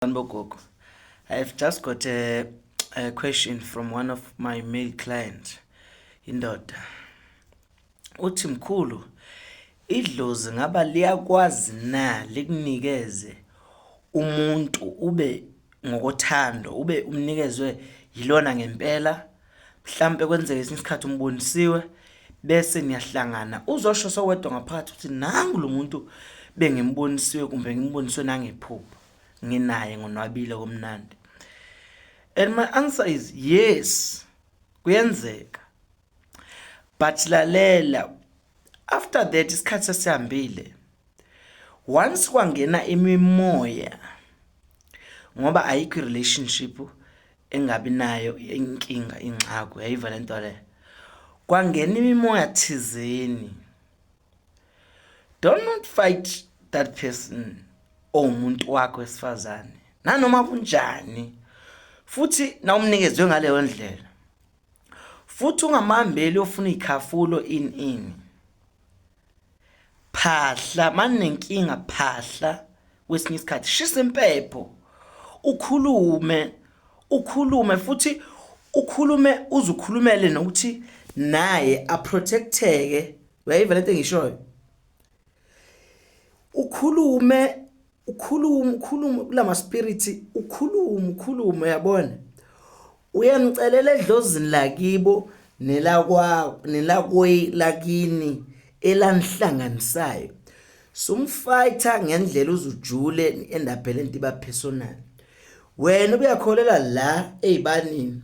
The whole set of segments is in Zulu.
Bogogo, I've just got a question from one of my male clients, indoda. Uthi mkhulu, idlozi ngaba liyakwazi na likunikeze umuntu ube ngokothando, ube umnikezwe yilona ngempela, mhlampe kwenzeke esinye isikhathi umbonisiwe bese niyahlangana, uzosho sowedwa ngaphakathi ukuthi nangu lo muntu bengimbonisiwe kumbe ngimboniswe nangephupho. Nginaye ngonwabile komnandi. And my answer is yes, kuyenzeka, but lalela, after that isikhathi sesihambile, once kwangena imimoya, ngoba ayikho relationship engabi nayo inkinga, ingxaki, uyayiva lento leyo, kwangena imimoya thizeni, do not fight that person owumuntu wakho wesifazane nanoma kunjani, futhi nawumnikezwe ngaleyo ndlela, futhi ungamhambeli ofuna ikhafulo in in phahla manenkinga, phahla kwesinye isikhathi, shisa impepho, ukhulume, ukhulume futhi ukhulume, uzukhulumele nokuthi naye aprotecteke. Uyayiva lento engishoyo? Ukhulume, ukhulume, ukhulume kulama spirit, ukhulume, ukhulume, uyabona, uyamcelela edlozini lakibo nelakwa nelakwe lakini elanihlanganisayo. Sumfighter ngendlela uzujule endabhele into iba personal. Wena ubuyakholela la ezibanini,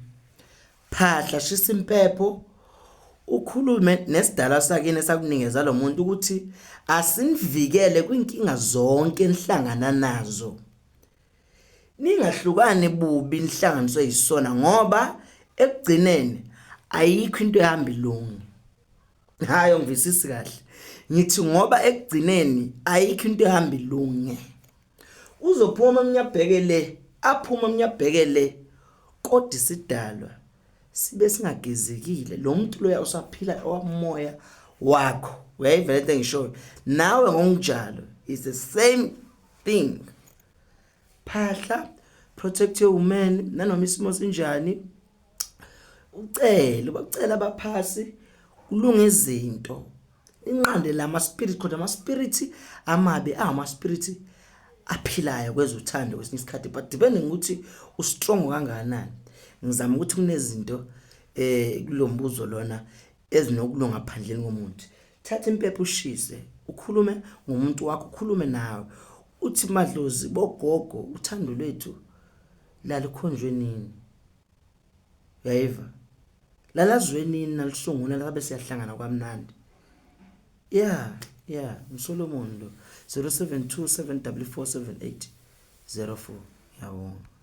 phahla, shisa impepho, ukhulume nesidalwa sakini esakunikeza lo muntu ukuthi asinivikele kwinkinga zonke enihlangana nazo, ningahlukani bubi, nihlanganiswe yisona, ngoba ekugcineni ayikho into ehamba ilunge. Hayi, ngivisisi kahle, ngithi ngoba ekugcineni ayikho into ehamba ilunge. Uzophuma omunye abheke le, aphuma omunye abheke le, kodwa isidalwa sibe singagezekile. Lo muntu loya usaphila owamoya wakho, uyayiva lento engishoyo? Nawe ngokunjalo is the same thing. Phahla, protect your woman nanoma isimo sinjani, ucele, ubacela abaphasi kulunga izinto, inqande lama spirit, kodwa ama spirit amabi angama spirit aphilayo kwezothando kwesinye isikhathi, but depending ukuthi ustrong kangakanani. Ngizama ukuthi kunezinto kulombuzo lona ezinokulunga phandleni komuntu. Thatha impepho, ushise, ukhulume ngomuntu wakho, ukhulume nawe, uthi madlozi, bogogo, uthando lwethu lalikhonjwe nini? Uyayiva? Lalazwe nini nalisungula labe siyahlangana kwamnandi? Yeah, ngiSolomon lo, 072 744 7804. Ngiyabonga.